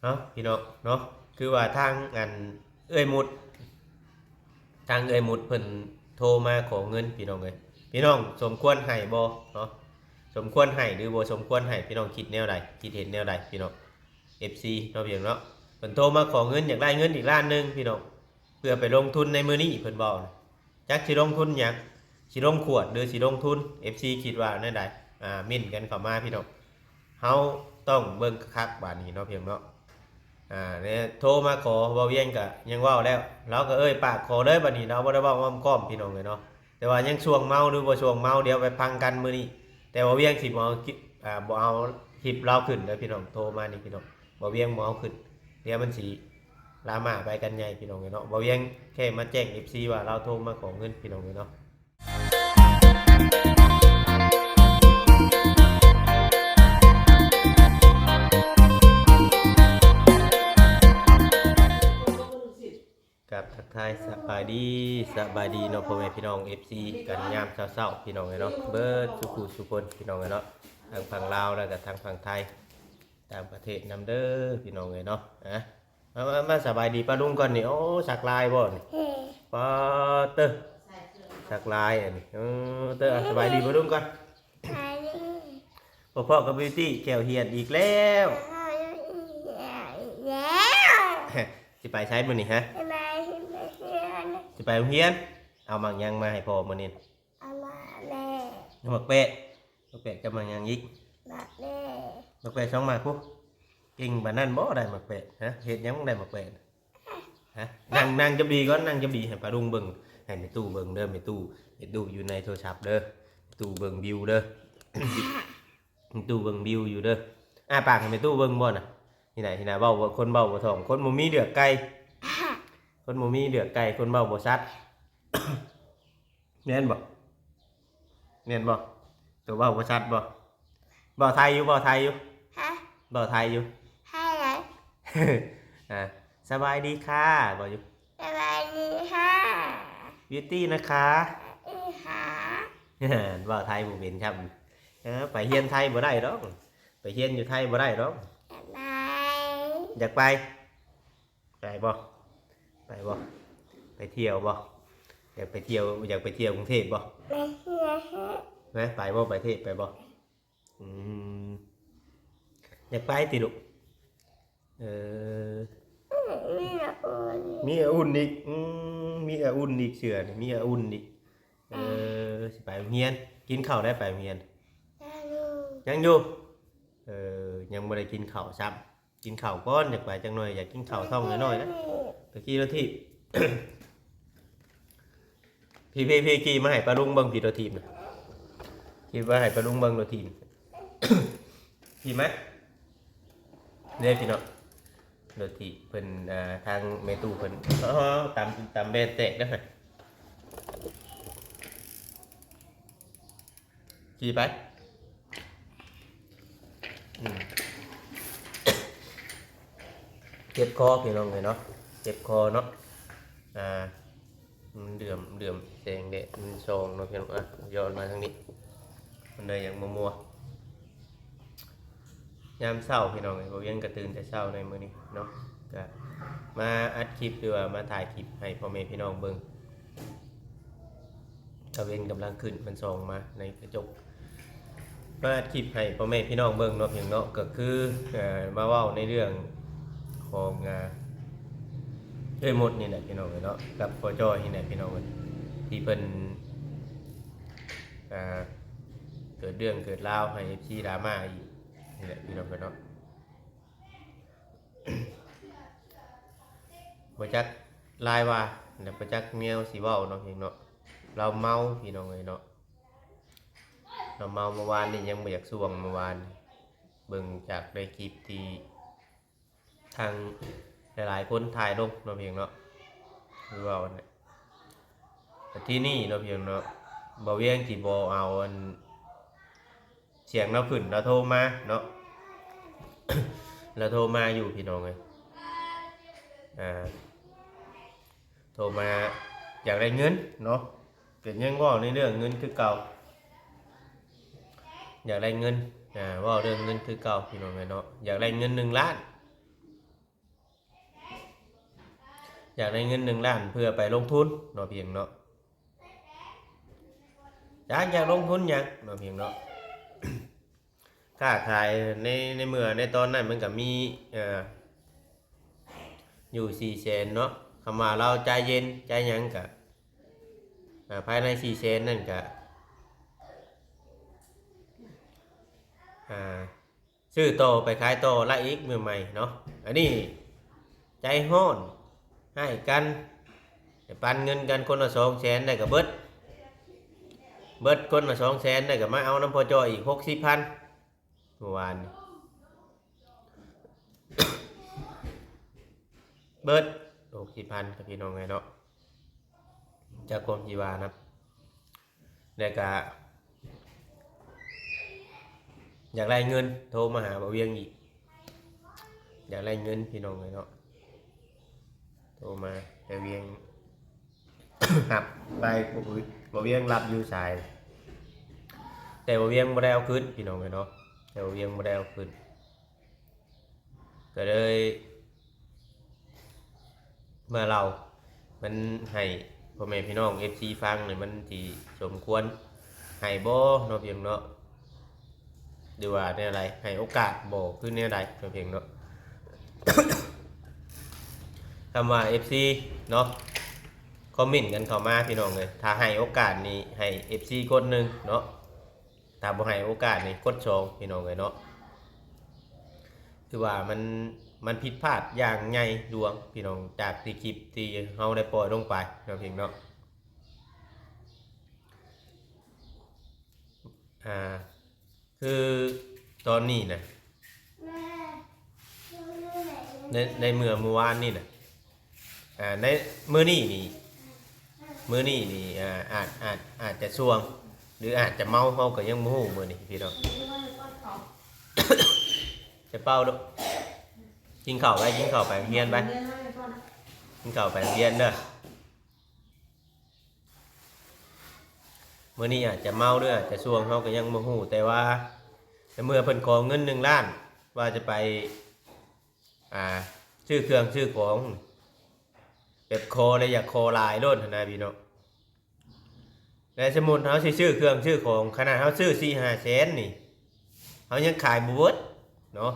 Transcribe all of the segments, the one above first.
ເອົາ ພີ່ນ້ອງເນາະ ຄືວ່າທາງອັນເອື້ອຍມຸດ ທາງເອື້ອຍມຸດເພິ່ນໂທມາຂໍເງິນ ພີ່ນ້ອງເອີຍ. ພີ່ນ້ອງສົມຄວນໃຫ້ບໍ່ເນາະ? ສົມຄວນໃຫ້ຫຼືບໍ່ສົມຄວນໃຫ້? ພີ່ນ້ອງຄິດແນວໃດ? ຄິດເຫັນແນວໃດ ພີ່ນ້ອງ ເອັຟຊີ ເນາະ ພີ່ນ້ອງເນາະ? ເພິ່ນໂທມາຂໍເງິນ ຢາກໄດ້ເງິນອີກລ້ານໜຶ່ງ ພີ່ນ້ອງ ເພື່ອໄປລົງທຶນໃນມື້ນີ້ ເພິ່ນເວົ້ານະ. ຈັກຊິລົງທຶນຫຍັງ? ຊິລົງຂວດ ຫຼື ຊິລົງທຶນ? ເອັຟຊີ ຄິດວ່າແນວໃດ? ອາ ເມັ້ນກັນເຂົ້າມາ ພີ່ນ້ອງ. ເຮົາຕ້ອງເບິ່ງຄັກໆ ບາດນີ້ເນາະ ພີ່ນ້ອງເນາະ. ອາ ແລະ ໂທມາຂໍ ເວົ້າວຽງກະຍັງເວົ້າແລ້ວ ລາວກະເອີ່ຍປາກຂໍເລີຍ ບາດນີ້ລາວບໍ່ໄດ້ເວົ້າອ້ອມຄ້ອມ ພີ່ນ້ອງເອີຍເນາະ. ແຕ່ວ່າຍັງຊ່ວງເມົາ ຫຼື ບໍ່ຊ່ວງເມົາ ດຽວໄປຟັງກັນມື້ນີ້. ແຕ່ວ່າວຽງຊິບໍ່ເອົາ ອາ ບໍ່ເອົາຄລິບລາວຂຶ້ນເດີ ພີ່ນ້ອງ. ໂທມານີ້ ພີ່ນ້ອງ ບໍ່ວຽງບໍ່ເອົາຂຶ້ນ ດຽວມັນຊິ ດຣາມາໄປກັນໃຫຍ່ ພີ່ນ້ອງເອີຍເນາະ. ບໍ່ວຽງແຄ່ມາແຈ້ງ ເອັຟຊີ ວ່າລາວໂທມາຂໍເງິນ ພີ່ນ້ອງເອີຍເນາະ. ກັບທັກທາຍສະບາຍດີ ສະບາຍດີເນາະ ພໍ່ແມ່ພີ່ນ້ອງ ເອັຟຊີ ກັນຍາມເຊົ້າໆ ພີ່ນ້ອງເອີຍເນາະ ເບິດສູ່ຜູ້ສູ່ຄົນ ພີ່ນ້ອງເອີຍເນາະ ທັງຝັ່ງລາວ ແລ້ວກະທັງຝັ່ງໄທ ຕ່າງປະເທດນຳເດີ ພີ່ນ້ອງເອີຍເນາະ. ອາ ມາ ມາ ມາສະບາຍດີປ້າລຸງກ່ອນນີ້. ໂອ້ ສັກລາຍບໍ່ນີ້? ເອີ ປາເຕີ ສັກລາຍອັນນີ້. ເອີ ເຕີ ອາ ສະບາຍດີປ້າລຸງກ່ອນ. ສະບາຍດີ. ພໍ້ກັບບິວຕີ້ແຂ້ວຫຽນອີກແລ້ວ. ແລ້ວ ຊິໄປໃສມື້ນີ້ຮະ? ຊິໄປໂຮງຮຽນ. ຊິໄປໂຮງຮຽນ? ເອົາໝາກຫຍັງມາໃຫ້ພໍ່ມື້ນີ້? ເອົາໝາກແປດ. ເອົາໝາກແປດ. ໝາກແປດກັບໝາກຫຍັງອີກ? ໝາກແປດ. ໝາກແປດສອງໝາກພຸ້ນ. ເກັ່ງປານນັ້ນບໍ່ໄດ້ໝາກແປດ? ຮະ ເຮັດຫຍັງໄດ້ໝາກແປດ? ຮະ ນັ່ງ ນັ່ງຈັບດີກ່ອນ ນັ່ງຈັບດີໃຫ້ປ້າລຸງເບິ່ງ ໃຫ້ແມ່ຕູ້ເບິ່ງເດີ ແມ່ຕູ້ ແມ່ຕູ້ຢູ່ໃນໂທລະສັບເດີ ແມ່ຕູ້ເບິ່ງວິວເດີ ແມ່ຕູ້ເບິ່ງວິວຢູ່ເດີ. ອ້າປາກໃຫ້ແມ່ຕູ້ເບິ່ງບໍ່ນະ? ນີ້ນະ ນີ້ນະ ເວົ້າ ຄົນເວົ້າບໍ່ທ່ອງ ຄົນບໍ່ມີເລືອກໄກ່ ຄົນບໍ່ມີເລືອກໄກ່ ຄົນເວົ້າບໍ່ຊັດ. ແມ່ນບໍ່? ແມ່ນບໍ່? ໂຕເວົ້າບໍ່ຊັດບໍ່? ເວົ້າໄທຢູ່ ເວົ້າໄທຢູ່. ຮະ? ເວົ້າໄທຢູ່. ໄທໃດ? ອ່າ ສະບາຍດີຄ່າ ເວົ້າຢູ່. ສະບາຍດີຄ່າ. ບິວຕີ້ນະຄາ. ອີຫາ? ເວົ້າໄທບໍ່ເປັນຊ້ຳ. ເອີ ໄປຮຽນໄທບໍ່ໄດ້ດອກ ໄປຮຽນຢູ່ໄທບໍ່ໄດ້ດອກ. ຢາກໄປ. ຢາກໄປ. ໄປບໍ່? ໄປບໍ່? ໄປທ່ຽວບໍ່? ຢາກໄປທ່ຽວ ຢາກໄປທ່ຽວກຸງເທບບໍ່? ໄປທ່ຽວ. ໄປ ໄປບໍ່? ໄປເທບໄປບໍ່? ອືມ ຢາກໄປຕິລູກ? ເອີ ມີອາອຸ່ນ ມີອາອຸ່ນອີກ. ອືມ ມີອາອຸ່ນອີກ ເສື້ອນີ້ ມີອາອຸ່ນອີກ. ເອີ ຊິໄປໂຮງຮຽນ. ກິນເຂົ້າໄດ້ ໄປໂຮງຮຽນ? ຍັງຢູ່. ຍັງຢູ່? ເອີ ຍັງບໍ່ໄດ້ກິນເຂົ້າຊ້ຳ. ກິນເຂົ້າກ່ອນ ຢາກໄປຈັກໜ່ອຍ ຢາກກິນເຂົ້າທ້ອງນ້ອຍໆນະ. ໄປຂີ່ລົດຖີບ ພີ້ໆໆ ຂີ່ມາໃຫ້ປ້າລຸງເບິ່ງ ພີ້ລົດຖີບນະ ຂີ່ມາໃຫ້ປ້າລຸງເບິ່ງລົດຖີບ ຂີ່ມາເດ້ພີ່ນ້ອງ. ລົດຖີບເພິ່ນ ອ່າ ທາງແມ່ຕູ້ເພິ່ນ ເອີ ຕຳ ຕຳແບນແຕກເດີ. ຂີ່ໄປ. ອືມ ເຈັບຄໍພີ່ນ້ອງເອີຍເນາະ ເຈັບຄໍເນາະ. ອ່າ ມັນເຫຼື້ອມ ເຫຼື້ອມແສງແດດ ມັນສ່ອງເນາະພີ່ນ້ອງ. ອ່ະ ຍ້ອນມາທາງນີ້ ມັນເລີຍຍັງມົວໆ. ຍາມເຊົ້າພີ່ນ້ອງເອີຍ ບ່າວວຽງກະຕື່ນແຕ່ເຊົ້າໃນມື້ນີ້ເນາະ ກະມາອັດຄລິບ ຫຼືວ່າມາຖ່າຍຄລິບໃຫ້ພໍ່ແມ່ພີ່ນ້ອງເບິ່ງ ຕາເວັນກຳລັງຂຶ້ນ ມັນສ່ອງມາໃນກະຈົກ ມາອັດຄລິບໃຫ້ພໍ່ແມ່ພີ່ນ້ອງເບິ່ງເນາະ ພຽງເນາະ. ກະຄື ເອີ ມາເວົ້າໃນເລື່ອງຂອງ ອ່າ ເອື້ອຍມົດນີ້ແຫຼະພີ່ນ້ອງເອີຍເນາະ ກັບພໍ່ຈ້ອຍນີ້ແຫຼະພີ່ນ້ອງເອີຍ ທີ່ເພິ່ນ ອ່າ ເກີດເລື່ອງເກີດລາວໃຫ້ເອັຟຊີດຣາມາອີກ ນີ້ແຫຼະພີ່ນ້ອງເອີຍເນາະ. ບໍ່ຈັກລາຍວ່າ ແລະ ບໍ່ຈັກແນວຊິເວົ້າເນາະ ພຽງເນາະ. ລາວເມົາພີ່ນ້ອງເອີຍເນາະ ລາວເມົາ. ເມື່ອວານນີ້ຍັງບໍ່ຢາກຊ່ວງ ເມື່ອວານນີ້ ເບິ່ງຈາກໃນຄລິບທີ່ ທາງຫຼາຍໆຄົນຖ່າຍລົງເນາະ ພຽງເນາະ ຄືເວົ້າຫັ້ນແຫຼະ. ແຕ່ທີ່ນີ້ເນາະ ພຽງເນາະ ບ່າວວຽງຊິບໍ່ເອົາອັນສຽງລາວຂຶ້ນ ລາວໂທມາເນາະ ລາວໂທມາຢູ່ພີ່ນ້ອງເອີຍ ອ່າ ໂທມາຢາກໄດ້ເງິນເນາະ. ກະຍັງເວົ້າໃນເລື່ອງເງິນຄືເກົ່າ ຢາກໄດ້ເງິນ ອ່າ ເວົ້າເລື່ອງເງິນຄືເກົ່າພີ່ນ້ອງເອີຍເນາະ. ຢາກໄດ້ເງິນໜຶ່ງລ້ານ ຢາກໄດ້ເງິນໜຶ່ງລ້ານເພື່ອໄປລົງທຶນເນາະພຽງເນາະ. ຈາກຢາກລົງທຶນຫຍັງເນາະພຽງເນາະ. ຄ້າຂາຍໃນ ໃນເມື່ອໃນຕອນນັ້ນມັນກໍມີ ເອີ ຢູ່ສີ່ແສນເນາະ. ຄຳວ່າລາວໃຈເຢັນໃຈຫຍັງກະ ອາ ພາຍໃນສີ່ແສນນັ້ນກະ ອາ ຊື້ຕໍ່ໄປຂາຍຕໍ່ລະອີກມື້ໃໝ່ເນາະ. ອັນນີ້ໃຈຮ້ອນໃຫ້ກັນ ໄປປັນເງິນກັນຄົນລະສອງແສນ ໄດ້ກໍເບິດ ເບິດຄົນລະສອງແສນ ໄດ້ກໍມາເອົານຳພໍ່ຈ່ອຍອີກຫົກສິບພັນ ເມື່ອວານນີ້ ເບິດຫົກສິບພັນ ກັບພີ່ນ້ອງເອີຍເນາະ. ຈາກຄວາມທີ່ວ່ານະ ແລ້ວກະຢາກໄດ້ເງິນ ໂທມາຫາບ່າວວຽງອີກ ຢາກໄດ້ເງິນພີ່ນ້ອງເອີຍເນາະ. ໂທມາ ແຕ່ວຽງ ຮັບໄປ ບໍ່ ບໍ່ວຽງຮັບຢູ່ສາຍ ແຕ່ບໍ່ວຽງບໍ່ໄດ້ເອົາຄືນພີ່ນ້ອງເອີຍເນາະ. ແຕ່ບໍ່ວຽງບໍ່ໄດ້ເອົາຄືນ ກໍເລີຍມາເລົ່າ ມັນໃຫ້ພໍ່ແມ່ພີ່ນ້ອງເອັຟຊີຟັງນີ້ ມັນຊິສົມຄວນໃຫ້ບໍ່ເນາະພຽງເນາະ ຫຼືວ່າແນວໃດ ໃຫ້ໂອກາດບໍ່ ຄືແນວໃດເນາະພຽງເນາະ. ຄຳວ່າເອັຟຊີເນາະ ຄອມເມັນກັນເຂົ້າມາພີ່ນ້ອງເອີຍ. ຖ້າໃຫ້ໂອກາດນີ້ ໃຫ້ເອັຟຊີກົດໜຶ່ງເນາະ. ຖ້າບໍ່ໃຫ້ໂອກາດນີ້ກົດສອງພີ່ນ້ອງເອີຍເນາະ. ຄືວ່າມັນ ມັນຜິດພາດຢ່າງໃຫຍ່ຫຼວງພີ່ນ້ອງ ຈາກທີ່ຄລິບທີ່ເຮົາໄດ້ປ່ອຍລົງໄປເນາະພຽງເນາະ. ອ່າ ຄືຕອນນີ້ນະ ໃນ ໃນເມື່ອມື້ວານນີ້ນະ ອ່າ ໃນມື້ນີ້ນີ້ ມື້ນີ້ນີ້ ອ່າ ອາດ ອາດ ອາດຈະສ່ວງ ຫຼືອາດຈະເມົາ ເຮົາກໍຍັງບໍ່ຮູ້ມື້ນີ້ພີ່ນ້ອງ. ຈະເປົ່າລູກ ກິນເຂົ້າໄປ ກິນເຂົ້າໄປໂຮງຮຽນໄປ ກິນເຂົ້າໄປໂຮງຮຽນເດີ. ມື້ນີ້ອາດຈະເມົາ ຫຼືອາດຈະສ່ວງ ເຮົາກໍຍັງບໍ່ຮູ້ ແຕ່ວ່າໃນເມື່ອເພິ່ນຂໍເງິນໜຶ່ງລ້ານ ວ່າຈະໄປ ອ່າ ຊື້ເຄື່ອງຊື້ຂອງ ແບບຂໍແລ້ວຢາກຂໍຫຼາຍໂລດຫັ້ນນະພີ່ນ້ອງ. ແລະ ສົມມຸດເຮົາຊິຊື້ເຄື່ອງຊື້ຂອງ ຂະໜາດເຮົາຊື້ສີ່ຫ້າແສນນີ້ ເຮົາຍັງຂາຍບໍ່ເບິດເນາະ.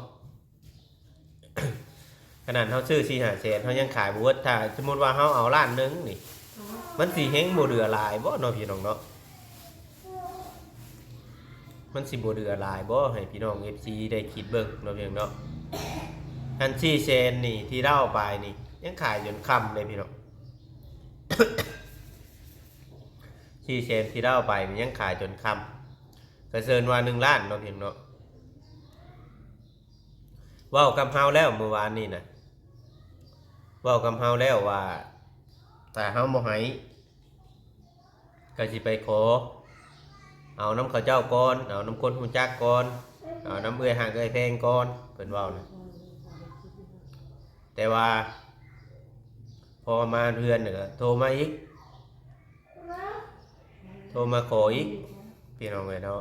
ຂະໜາດເຮົາຊື້ສີ່ຫ້າແສນ ເຮົາຍັງຂາຍບໍ່ເບິດ. ຖ້າສົມມຸດວ່າເຮົາເອົາລ້ານໜຶ່ງນີ້ ມັນຊິແຮ່ງບໍ່ເຫຼືອຫຼາຍບໍ່ເນາະ ພີ່ນ້ອງເນາະ? ມັນຊິບໍ່ເຫຼືອຫຼາຍບໍ່? ໃຫ້ພີ່ນ້ອງເອັຟຊີໄດ້ຄິດເບິ່ງເນາະ ພີ່ນ້ອງເນາະ. ອັນສີ່ແສນນີ້ທີ່ລາວເອົາໄປນີ້ ຍັງຂາຍຈົນຄ່ຳເດ້ ພີ່ນ້ອງ. ສີ່ແສນທີ່ລາວເອົາໄປນີ້ ຍັງຂາຍຈົນຄ່ຳ ກະເຊີນວ່າໜຶ່ງລ້ານເນາະ ພີ່ນ້ອງເນາະ. ເວົ້າກັບເຮົາແລ້ວມື້ວານນີ້ນະ ເວົ້າກັບເຮົາແລ້ວວ່າ ຖ້າເຮົາບໍ່ໃຫ້ ກໍຊິໄປຂໍເອົານຳເຂົາເຈົ້າກ່ອນ ເອົານຳຄົນຮູ້ຈັກກ່ອນ ເອົານຳເອື້ອຍຮັກເອື້ອຍແພງກ່ອນ ເພິ່ນເວົ້ານະ. ແຕ່ວ່າພໍມາເຮືອນນີ້ກໍໂທມາອີກ ໂທມາຂໍອີກ ພີ່ນ້ອງເອີຍເນາະ.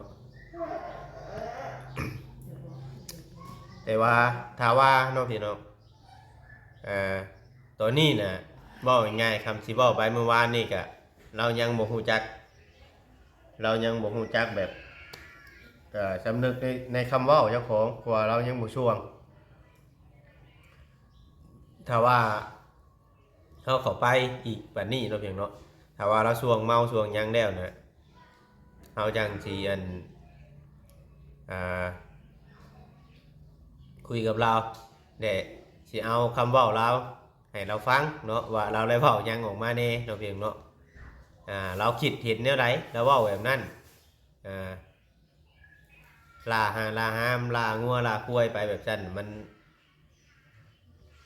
ແຕ່ວ່າຖ້າວ່າເນາະ ພີ່ນ້ອງ ເອີ ຕອນນີ້ນະ ເວົ້າງ່າຍໆ ຄຳຊິເວົ້າໄປມື້ວານນີ້ກະ ລາວຍັງບໍ່ຮູ້ຈັກ ລາວຍັງບໍ່ຮູ້ຈັກແບບ ເອີ ສຳນຶກໃນ ໃນຄຳເວົ້າເຈົ້າຂອງ ເພາະວ່າລາວຍັງບໍ່ຊ່ວງ. ຖ້າວ່າ ເຮົາເຂົ້າໄປອີກບາດນີ້ເນາະ ພຽງເນາະ ຖ້າວ່າລາວຊ່ວງເມົາຊ່ວງຫຍັງແລ້ວນະ ເຮົາຈັ່ງຊິ ອັນ ອ່າ ຄຸຍກັບລາວ ແລະ ຊິເອົາຄຳເວົ້າລາວໃຫ້ລາວຟັງເນາະ ວ່າລາວໄດ້ເວົ້າຫຍັງອອກມາແດ່ເນາະ ພຽງເນາະ. ອ່າ ລາວຄິດເຫັນແນວໃດ ລາວເວົ້າແບບນັ້ນ ອ່າ ລ່າຫ່າລ່າຫາມ ລ່າງົວລ່າຄວາຍໄປແບບຊັ້ນ ມັນ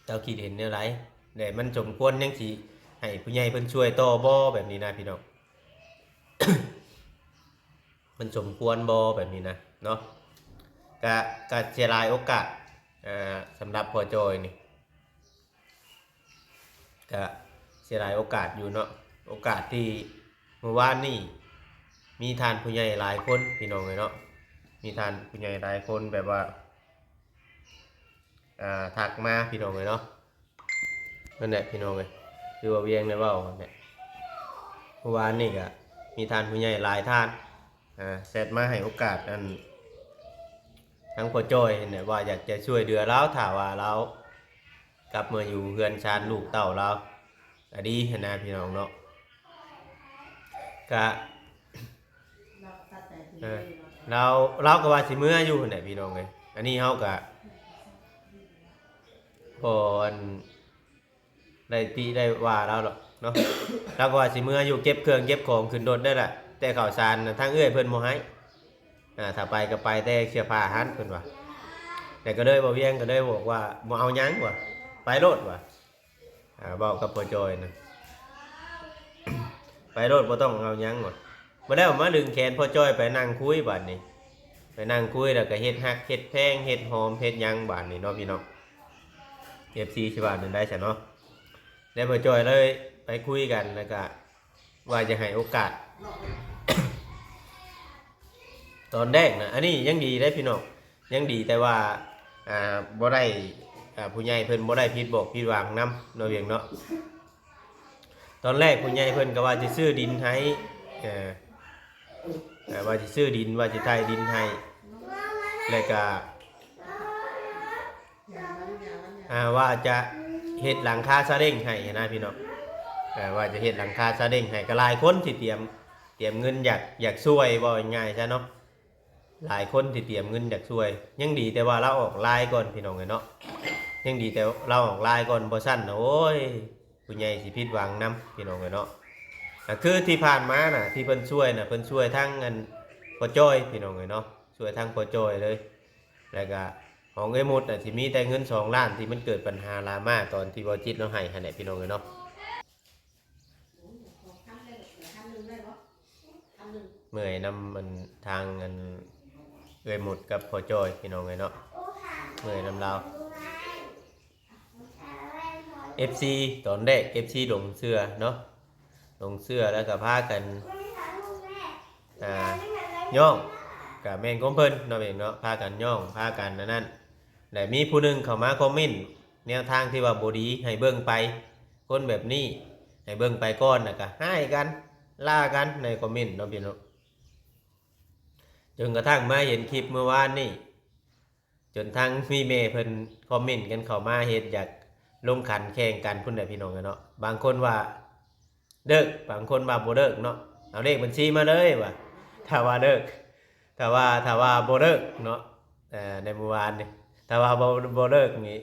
ເຈົ້າຄິດເຫັນແນວໃດ ແລະ ມັນສົມຄວນຍັງຊິໃຫ້ຜູ້ໃຫຍ່ເພິ່ນຊ່ວຍຕໍ່ບໍ່ ແບບນີ້ນະ ພີ່ນ້ອງ? ມັນສົມຄວນບໍ່ ແບບນີ້ນະເນາະ? ກະ ກະເສຍດາຍໂອກາດ ເອີ ສຳລັບພໍ່ຈ່ອຍນີ້ ກະເສຍດາຍໂອກາດຢູ່ເນາະ ໂອກາດທີ່ມື້ວານນີ້ມີທ່ານຜູ້ໃຫຍ່ຫຼາຍຄົນ ພີ່ນ້ອງເອີຍເນາະ ມີທ່ານຜູ້ໃຫຍ່ຫຼາຍຄົນແບບວ່າ ອ່າ ທັກມາ ພີ່ນ້ອງເອີຍເນາະ ນັ້ນແຫຼະ ພີ່ນ້ອງເອີຍ ຄືວ່າວຽງໄດ້ເວົ້າຫັ້ນແຫຼະ. ເມື່ອວານນີ້ກະມີທ່ານຜູ້ໃຫຍ່ຫຼາຍທ່ານ ອ່າ ແຊັດມາໃຫ້ໂອກາດ ອັນ ທາງພໍ່ຈ້ອຍຫັ້ນແຫຼະ ວ່າຢາກຈະຊ່ວຍເຫຼືອລາວ ຖ້າວ່າລາວກັບມາຢູ່ເຮືອນຊານລູກເຕົ້າລາວກະດີຫັ້ນນະ ພີ່ນ້ອງເນາະ. ກະ ເອີ ລາວ ລາວກໍວ່າຊິເມືອຢູ່ຫັ້ນແຫຼະ ພີ່ນ້ອງເອີຍ. ອັນນີ້ເຮົາກະ ພໍ ອັນ ໄດ້ຕິໄດ້ວ່າລາວດອກເນາະ. ລາວກໍວ່າຊິເມືອຢູ່ ເກັບເຄື່ອງເກັບຂອງຂຶ້ນລົດໄດ້ລະ ແຕ່ເຂົ້າສານນະ ທາງເອື້ອຍເພິ່ນບໍ່ໃຫ້. ອ່າ ຖ້າໄປກໍໄປແຕ່ເສື້ອຜ້າຫັ້ນ ເພິ່ນວ່າ. ແຕ່ກໍເລີຍ ບ່າວວຽງກໍເລີຍບອກວ່າ ບໍ່ເອົາຫຍັງວ່າ ໄປໂລດວ່າ. ອ່າ ເວົ້າກັບພໍ່ຈ້ອຍນະ ໄປໂລດ ບໍ່ຕ້ອງເອົາຫຍັງວ່າ. ບໍ່ແລ້ວມາດຶງແຂນພໍ່ຈ້ອຍໄປນັ່ງຄຸຍບາດນີ້ ໄປນັ່ງຄຸຍ ແລ້ວກໍເຮັດຮັກເຮັດແພງ ເຮັດຫອມເຮັດຫຍັງບາດນີ້ເນາະ ພີ່ນ້ອງ. ເອັຟຊີ ຊິວ່າແນວໃດຊະເນາະ. ແລ້ວພໍ່ຈ້ອຍເລີຍໄປຄຸຍກັນ ແລ້ວກະວ່າຈະໃຫ້ໂອກາດ ຕອນແລກນະ. ອັນນີ້ຍັງດີເດ້ພີ່ນ້ອງ ຍັງດີແຕ່ວ່າ ອ່າ ບໍ່ໄດ້ ອ່າ ຜູ້ໃຫຍ່ເພິ່ນບໍ່ໄດ້ຜິດບອກຜິດຫວັງນຳເນາະ ວຽງເນາະ. ຕອນແລກຜູ້ໃຫຍ່ເພິ່ນກໍວ່າຈະຊື້ດິນໃຫ້ ເອີ ເອີ ວ່າຈະຊື້ດິນ ວ່າຈະໄຖ່ດິນໃຫ້ ແລ້ວກະ ອ່າ ວ່າຈະເຮັດຫຼັງຄາຊາເລ້ງໃຫ້ຫັ້ນນະພີ່ນ້ອງ. ເອີ ວ່າຈະເຮັດຫຼັງຄາຊາເລ້ງໃຫ້ ກໍຫຼາຍຄົນທີ່ຕຽມ ຕຽມເງິນຢາກ ຢາກຊ່ວຍ ເວົ້າງ່າຍໆຊະເນາະ. ຫຼາຍຄົນທີ່ຕຽມເງິນຢາກຊ່ວຍ ຍັງດີແຕ່ວ່າລາວອອກລາຍກ່ອນ ພີ່ນ້ອງເອີຍເນາະ. ຍັງດີແຕ່ລາວອອກລາຍກ່ອນ ບໍ່ຊັ້ນນະ ໂອ້ຍ ຜູ້ໃຫຍ່ຊິຜິດຫວັງນຳ ພີ່ນ້ອງເອີຍເນາະ. ກໍຄືທີ່ຜ່ານມານະ ທີ່ເພິ່ນຊ່ວຍນະ ເພິ່ນຊ່ວຍທັງອັນພໍ່ຈ້ອຍ ພີ່ນ້ອງເອີຍເນາະ ຊ່ວຍທັງພໍ່ຈ້ອຍເລີຍ. ແລ້ວກະຂອງເອື້ອຍມຸດນະ ທີ່ມີແຕ່ເງິນສອງລ້ານ ທີ່ມັນເກີດບັນຫາດຣາມາຕອນທີ່ບໍ່ຈິດເຮົາໃຫ້ຫັ້ນແຫຼະ ພີ່ນ້ອງເອີຍເນາະ. ເມື່ອຍນຳອັນທາງອັນເອື້ອຍມຸດກັບພໍ່ຈ້ອຍ ພີ່ນ້ອງເອີຍເນາະ ເມື່ອຍນຳລາວ. ເອັຟຊີ ຕອນແລກ ເອັຟຊີ ຫຼົງເຊື່ອເນາະ ຫຼົງເຊື່ອ ແລ້ວກໍພາກັນ ອ່າ ຍ້ອງ ກໍແມ່ນຂອງເພິ່ນເນາະ ເອງເນາະ ພາກັນຍ້ອງ ພາກັນອັນນັ້ນ. ແລະມີຜູ້ໜຶ່ງເຂົ້າມາຄອມເມັນແນວທາງທີ່ວ່າບໍ່ດີ ໃຫ້ເບິ່ງໄປ ຄົນແບບນີ້ໃຫ້ເບິ່ງໄປກ່ອນ ແລ້ວກໍຮ້າຍກັນ ລາກັນໃນຄອມເມັນເນາະ ພີ່ນ້ອງ. ຈົນກະທັ່ງມາເຫັນຄລິບມື້ວານນີ້ ຈົນທັງມີແມ່ເພິ່ນຄອມເມັນກັນເຂົ້າມາເຮັດຢາກລົງຂັນແຂ່ງກັນພຸ້ນແຫຼະ ພີ່ນ້ອງເອີຍເນາະ. ບາງຄົນວ່າເລີກ ບາງຄົນວ່າບໍ່ເລີກເນາະ ເອົາເລກບັນຊີມາເລີຍວ່າ ຖ້າວ່າເລີກ ຖ້າວ່າ ຖ້າວ່າບໍ່ເລີກເນາະ. ເອີ ໃນມື້ວານນີ້ ຖ້າວ່າບໍ່ ບໍ່ເລີກນີ້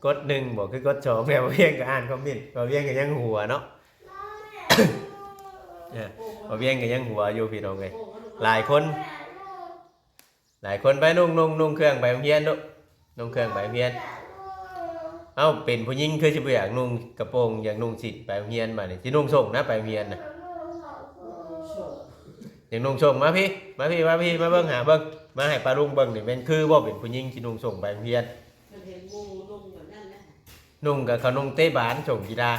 ກົດໜຶ່ງບໍ ຄືກົດສອງແລ້ວ. ບ່າວວຽງກໍອ່ານຄອມເມັນ ບ່າວວຽງກໍຍັງຫົວເນາະ ເອີ ບ່າວວຽງກໍຍັງຫົວຢູ່ ພີ່ນ້ອງເອີຍ. ຫຼາຍຄົນ ຫຼາຍຄົນໄປນຸ່ງ ນຸ່ງ ນຸ່ງເຄື່ອງໄປໂຮງຮຽນລູກ ນຸ່ງເຄື່ອງໄປໂຮງຮຽນ. ເອົ້າ ເປັນຜູ້ຍິງຄືຊິບໍ່ຢາກນຸ່ງກະໂປງ ຢາກນຸ່ງສິ້ນໄປໂຮງຮຽນ ບາດນີ້ຊິນຸ່ງສົ້ງນະໄປໂຮງຮຽນນະ. ຢາກນຸ່ງສົ້ງ ມາພີ້ ມາພີ້ ມາພີ້ ມາເບິ່ງ ຫາເບິ່ງ ມາໃຫ້ປ້າລຸງເບິ່ງນີ້ ແມ່ນຄືບໍ່ເປັນຜູ້ຍິງຊິນຸ່ງສົ້ງໄປໂຮງຮຽນ. ເພິ່ນເຫັນໝູ່ນຸ່ງແບບນັ້ນນະ ນຸ່ງກໍເຂົານຸ່ງເຕະບານ ສົ້ງກິລາ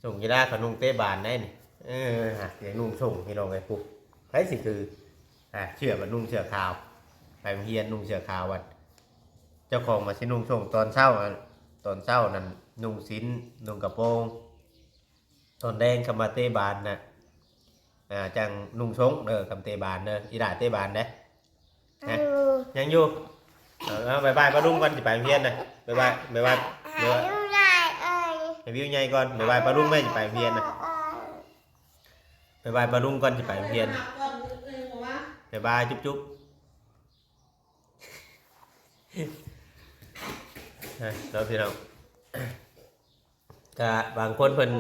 ສົ້ງກິລາເຂົານຸ່ງເຕະບານໄດ໋ນີ້. ເອີ ຢາກນຸ່ງສົ້ງ ພີ່ນ້ອງເອີຍ ຜູ້ໃຜຊິຄື ອ່າ ເສື້ອບັດນຸ່ງເສື້ອຂາວ ໄປໂຮງຮຽນນຸ່ງເສື້ອຂາວ. ບັດເຈົ້າຂອງມາຊິນຸ່ງສົ້ງຕອນເຊົ້າ ຕອນເຊົ້ານັ້ນນຸ່ງສິ້ນ ນຸ່ງກະໂປງ ຕອນແລງຄຳວ່າເຕະບານນະ ອ່າ ຈັ່ງນຸ່ງສົ້ງເດີ ຄຳເຕະບານເດີ ອີຫຼ້າເຕະບານເດ້. ຍັງຢູ່ ຍັງຢູ່. ເອົາ ບາຍບາຍປ້າລຸງກ່ອນ ຊິໄປໂຮງຮຽນນະ ບາຍບາຍ ບາຍບາຍ ບາຍບາຍ ໃຫ້ວິວໃຫຍ່ກ່ອນ ບາຍບາຍປ້າລຸງແມ່ ຊິໄປໂຮງຮຽນນະ. ບາຍບາຍປ້າລຸງກ່ອນ ຊິໄປໂຮງຮຽນ. ບາຍບາຍ ຈຸບໆ ເນາະ ພີ່ນ້ອງ. ກະບາງຄົນເພິ່ນ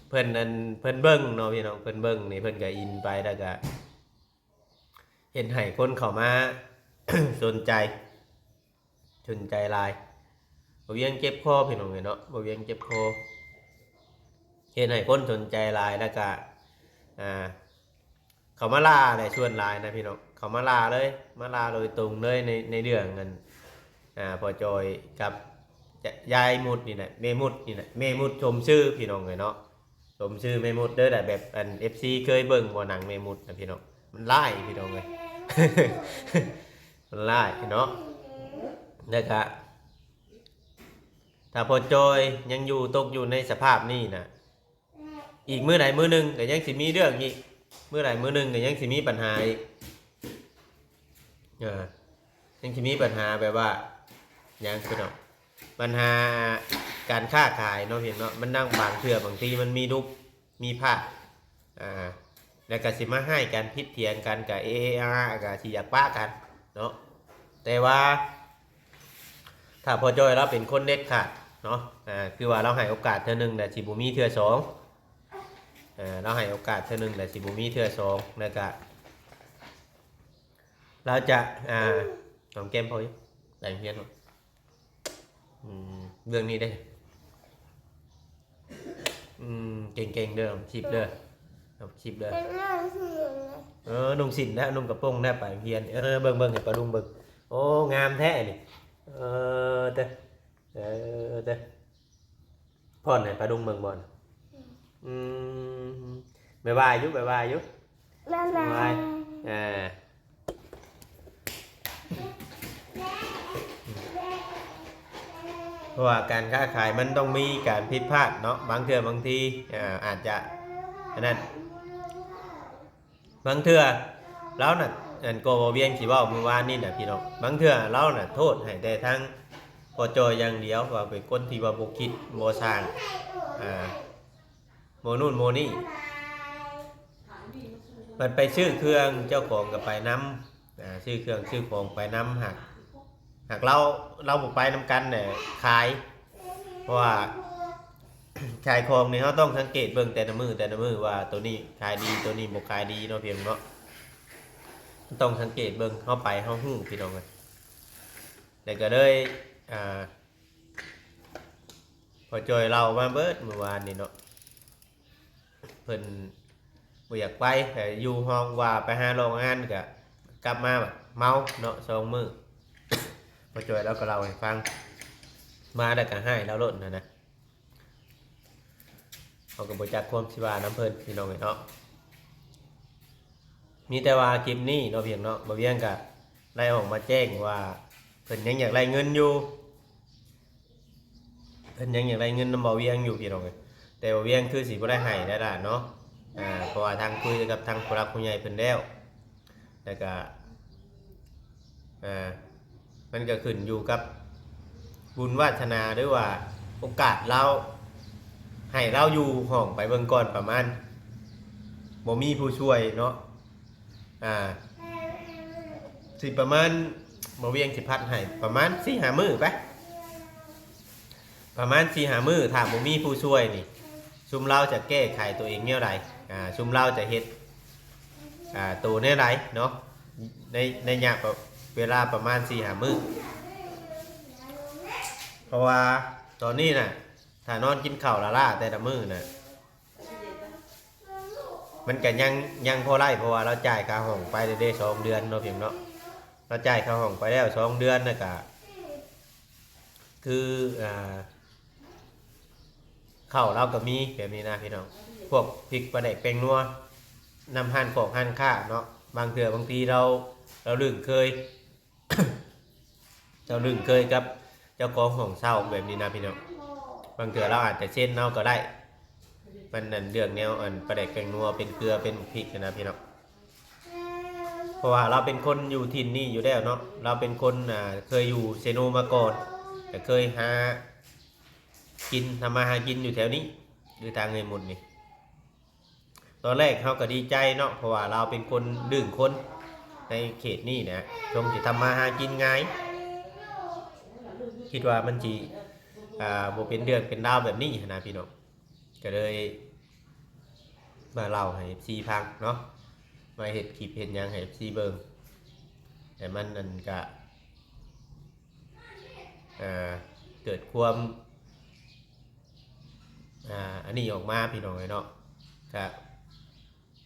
ເພິ່ນອັນ ເພິ່ນເບິ່ງເນາະ ພີ່ນ້ອງ ເພິ່ນເບິ່ງນີ້ ເພິ່ນກະອິນໄປ ແລ້ວກະເຮັດໃຫ້ຄົນເຂົ້າມາສົນໃຈ ສົນໃຈຫຼາຍ. ບ່າວວຽງເຈັບຄໍ ພີ່ນ້ອງເອີຍເນາະ ບ່າວວຽງເຈັບຄໍ ເຮັດໃຫ້ຄົນສົນໃຈຫຼາຍ ແລ້ວກະ ອ່າ ເຂົາມາລາແຫຼະ ສ່ວນຫຼາຍນະ ພີ່ນ້ອງ ເຂົາມາລາເລີຍ ມາລາໂດຍຕົງເລີຍ ໃນ ໃນເລື່ອງອັນ ອ່າ ພໍ່ຈ່ອຍກັບ ຍາ ຍາຍມຸດນີ້ນະ ແມ່ມຸດນີ້ນະ ແມ່ມຸດຊົມຊື່ ພີ່ນ້ອງເອີຍເນາະ. ສົມຊື່ແມ່ມຸດເດີ ແບບອັນ ເອັຟຊີ ເຄີຍເບິ່ງບໍ່ ໜັງແມ່ມຸດນະ ພີ່ນ້ອງ ມັນຮ້າຍ ພີ່ນ້ອງເອີຍ ມັນຮ້າຍເນາະ. ແລ້ວກະ ຖ້າພໍ່ຈ່ອຍຍັງຢູ່ ຕົກຢູ່ໃນສະພາບນີ້ນະ ອີກມື້ໃດມື້ໜຶ່ງກໍຍັງຊິມີເລື່ອງອີກ, ມື້ໃດມື້ໜຶ່ງກໍຍັງຊິມີບັນຫາອີກ. ເອີ ຍັງຊິມີບັນຫາແບບວ່າ ຫຍັງ ພີ່ນ້ອງ, ບັນຫາການຄ້າຂາຍເນາະ ພີ່ນ້ອງເນາະ. ມັນນຳ ບາງເທື່ອບາງທີມັນມີຫຼຸບມີພາດ ອ່າ ແລ້ວກໍຊິມາຮ້າຍກັນ ຜິດຖຽງກັນ ກະເອະເອະອາອາ ກະຊິຢາກປະກັນເນາະ. ແຕ່ວ່າ ຖ້າພໍ່ຈ້ອຍລາວເປັນຄົນເດັດຂາດເນາະ, ອ່າ ຄືວ່າລາວໃຫ້ໂອກາດເທື່ອໜຶ່ງ ແລ້ວຊິບໍ່ມີເທື່ອສອງ, ເອີ ລາວໃຫ້ໂອກາດເທື່ອໜຶ່ງ ແລ້ວຊິບໍ່ມີເທື່ອສອງ, ແລ້ວກະລາວຈະ ອ່າ ຫອມແກ້ມພໍ່ຢູ່ ໄປໂຮງຮຽນເນາະ. ອືມ ເລື່ອງນີ້ເດ້ ອືມ ເກັ່ງໆເດີ ຄລິບເດີ, ຄລິບເດີ. ເອີ ນຸ່ງສິ້ນແລ້ວ ນຸ່ງກະໂປງແລ້ວ ໄປໂຮງຮຽນ. ເອີ ເບິ່ງໆ ໃຫ້ປ້າລຸງເບິ່ງ. ໂອ້ ງາມແທ້ນີ້. ເອີ ເຕີ ເອີ ເຕີ ພ້ອນໃຫ້ປ້າລຸງເບິ່ງບໍ່? ອືມ ບາຍບາຍຢູ່ ບາຍບາຍຢູ່ ບາຍບາຍ. ອ່າ ເພາະວ່າການຄ້າຂາຍມັນຕ້ອງມີການຜິດພາດເນາະ, ບາງເທື່ອບາງທີ ອ່າ ອາດຈະອັນນັ້ນ. ບາງເທື່ອລາວນະ ອັນກໍບໍ່ວຽງຊິເວົ້າມື້ວານນີ້ນະ ພີ່ນ້ອງ, ບາງເທື່ອລາວນະໂທດໃຫ້ແຕ່ທາງພໍ່ຈ່ອຍຢ່າງດຽວ ວ່າເປັນຄົນທີ່ວ່າບໍ່ຄິດບໍ່ສ້າງ ອ່າ ໂມນູ້ນໂມນີ້. ບັດໄປຊື້ເຄື່ອງ ເຈົ້າຂອງກໍໄປນຳ, ອ່າ ຊື້ເຄື່ອງຊື້ຂອງໄປນຳ ຫາກ ຫາກລາວ ລາວບໍ່ໄປນຳກັນແຫຼະ ຂາຍ. ເພາະວ່າຂາຍຂອງນີ້ ເຮົາຕ້ອງສັງເກດເບິ່ງແຕ່ລະມື້ ແຕ່ລະມື້ວ່າໂຕນີ້ຂາຍດີ ໂຕນີ້ບໍ່ຂາຍດີເນາະ ພີ່ນ້ອງເນາະ. ຕ້ອງສັງເກດເບິ່ງ ເຮົາໄປເຮົາຮູ້ ພີ່ນ້ອງເອີຍ. ແລ້ວກໍເລີຍ ອ່າ ພໍ່ຈ່ອຍເລົ່າມາເບິດມື້ວານນີ້ເນາະ, ເພິ່ນບໍ່ຢາກໄປ ແຕ່ຢູ່ຫ້ອງວ່າໄປຫາລອກງານ ກະກັບມາເມົາເນາະ ສອງມື້. ພໍ່ຈ່ອຍລາວກໍເລົ່າໃຫ້ຟັງ ມາແລ້ວກໍຮ້າຍລາວໂລດຫັ້ນນະ. ເຮົາກໍບໍ່ຈັກຄວາມຊິວ່ານຳເພິ່ນ ພີ່ນ້ອງເອີຍເນາະ. ມີແຕ່ວ່າຄລິບນີ້ເນາະ ພຽງເນາະ ບ່າວວຽງກໍໄດ້ອອກມາແຈ້ງວ່າ ເພິ່ນຍັງຢາກໄດ້ເງິນຢູ່ ເພິ່ນຍັງຢາກໄດ້ເງິນນຳບ່າວວຽງຢູ່ ພີ່ນ້ອງເອີຍ. ແຕ່ບ່າວວຽງຄືຊິບໍ່ໄດ້ໃຫ້ແລ້ວລະເນາະ, ອ່າ ເພາະວ່າທາງຄຸຍກັບທາງຜູ້ຫຼັກຜູ້ໃຫຍ່ເພິ່ນແລ້ວ ແລ້ວກະ ອ່າ ມັນກໍຂຶ້ນຢູ່ກັບບຸນວາດສະໜາ ຫຼືວ່າໂອກາດລາວ ໃຫ້ລາວຢູ່ຫ້ອງໄປເບິ່ງກ່ອນ ປະມານບໍ່ມີຜູ້ຊ່ວຍເນາະ. ອ່າ ຊິປະມານ ບ່າວວຽງຊິພັດໃຫ້ປະມານສີ່ຫ້າມື້ໄປ, ປະມານສີ່ຫ້າມື້ ຖ້າບໍ່ມີຜູ້ຊ່ວຍນີ້ ຊຸມລາວຈະແກ້ໄຂຕົວເອງແນວໃດ? ອ່າ ຊຸມລາວຈະເຮັດ ອ່າ ໂຕແນວໃດເນາະ ໃນ ໃນໄລຍະເວລາປະມານສີ່ຫ້າມື້. ເພາະວ່າຕອນນີ້ນະ ຖ້ານອນກິນເຂົ້າລ້າໆແຕ່ລະມື້ນະ ມັນກະຍັງ ຍັງພໍໄດ້ ເພາະວ່າລາວຈ່າຍຄ່າຫ້ອງໄປແລ້ວເດ້ ສອງເດືອນເນາະ ພຽງເນາະ. ລາວຈ່າຍຄ່າຫ້ອງໄປແລ້ວສອງເດືອນ ແລ້ວກະ ຄື ອ່າ ເຂົ້າລາວກໍມີແບບນີ້ນະ ພີ່ນ້ອງ, ພວກພິກ ປາແດກ ແປ້ງນົວ ນຳຮ້ານຂອງຮ້ານຄ້າເນາະ. ບາງເທື່ອບາງທີລາວ ລາວລຶ້ງເຄີຍ ເຈົ້າລຶ້ງເຄີຍກັບເຈົ້າຂອງຫ້ອງເຊົ່າແບບນີ້ນະ ພີ່ນ້ອງ, ບາງເທື່ອລາວອາດຈະເຊັນເອົາກໍໄດ້. ມັນນັ້ນເລື່ອງແນວອັນປາແດກແປ້ງນົວ ເປັນເກືອເປັນໝາກພິກຫັ້ນນະ ພີ່ນ້ອງ, ເພາະວ່າລາວເປັນຄົນຢູ່ຖິ່ນນີ້ຢູ່ແລ້ວເນາະ, ລາວເປັນຄົນ ອ່າ ເຄີຍຢູ່ເຊໂນມາກ່ອນ, ກໍເຄີຍຫາກິນ ທຳມາຫາກິນຢູ່ແຖວນີ້ ຫຼືທາງເຮືອນໝຸດນີ້. ຕອນແລກເຮົາກໍດີໃຈເນາະ ເພາະວ່າລາວເປັນຄົນດຶງຄົນໃນເຂດນີ້ນະ, ຊົງຊິທຳມາຫາກິນງ່າຍ, ຄິດວ່າມັນຊິ ອ່າ ບໍ່ເປັນເລື່ອງເປັນລາວແບບນີ້ຫັ້ນນະ ພີ່ນ້ອງ, ກໍເລີຍມາເລົ່າໃຫ້ເອັຟຊີຟັງເນາະ, ມາເຮັດຄລິບເຮັດຫຍັງໃຫ້ເອັຟຊີເບິ່ງ, ແຕ່ມັນນັ້ນກະ ອ່າ ເກີດຄວາມ ອ່າ ອັນນີ້ອອກມາ ພີ່ນ້ອງເອີຍເນາະ, ກະ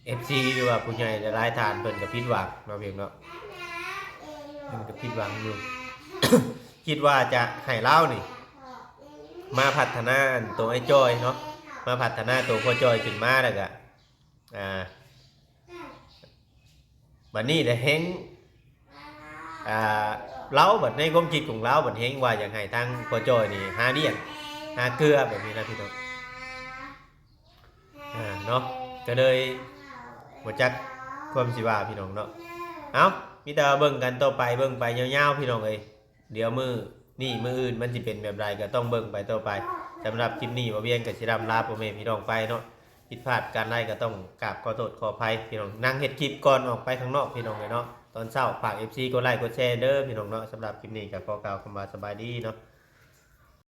ເອັຟຊີ ຫຼືວ່າຜູ້ໃຫຍ່ຫຼາຍໆທ່ານເພິ່ນກໍຜິດຫວັງເນາະ ພຽງເນາະ, ເພິ່ນກໍຜິດຫວັງຢູ່, ຄິດວ່າຈະໃຫ້ລາວນີ້ມາພັດທະນາອັນໂຕອ້າຍຈ້ອຍເນາະ, ມາພັດທະນາໂຕພໍ່ຈ້ອຍຂຶ້ນມາ ແລ້ວກະ ອ່າ ບັດນີ້ລະແຮງ ອ່າ ລາວບັດໃນຄວາມຄິດຂອງລາວບັດແຮງວ່າຢາກໃຫ້ທາງພໍ່ຈ້ອຍນີ້ຫາລ້ຽງຫາເກືອແບບນີ້ນະພີ່ນ້ອງ ອ່າເນາະ ກໍເລີຍບໍ່ຈັກຄວາມຊິວ່າພີ່ນ້ອງເນາະ. ເອົ້າ ມີແຕ່ວ່າເບິ່ງກັນຕໍ່ໄປ ເບິ່ງໄປຍາວໆ ພີ່ນ້ອງເອີຍ. ດຽວມື້ນີ້ມື້ອື່ນມັນຊິເປັນແບບໃດ ກໍຕ້ອງເບິ່ງໄປຕໍ່ໄປ. ສຳລັບຄລິບນີ້ ບ່າວວຽງກໍຊິລ່ຳລາພໍ່ແມ່ພີ່ນ້ອງໄປເນາະ. ຜິດພາດການໃດກໍຕ້ອງກາບຂໍໂທດຂໍອະໄພພີ່ນ້ອງ. ນັ່ງເຮັດຄລິບກ່ອນອອກໄປຂ້າງນອກພີ່ນ້ອງເອີຍເນາະ. ຕອນເຊົ້າຝາກເອັຟຊີກົດໄລກົດແຊເດີພີ່ນ້ອງເນາະ. ສຳລັບຄລິບນີ້ກໍຂໍກ່າວຄຳວ່າສະບາຍດີເນາະ.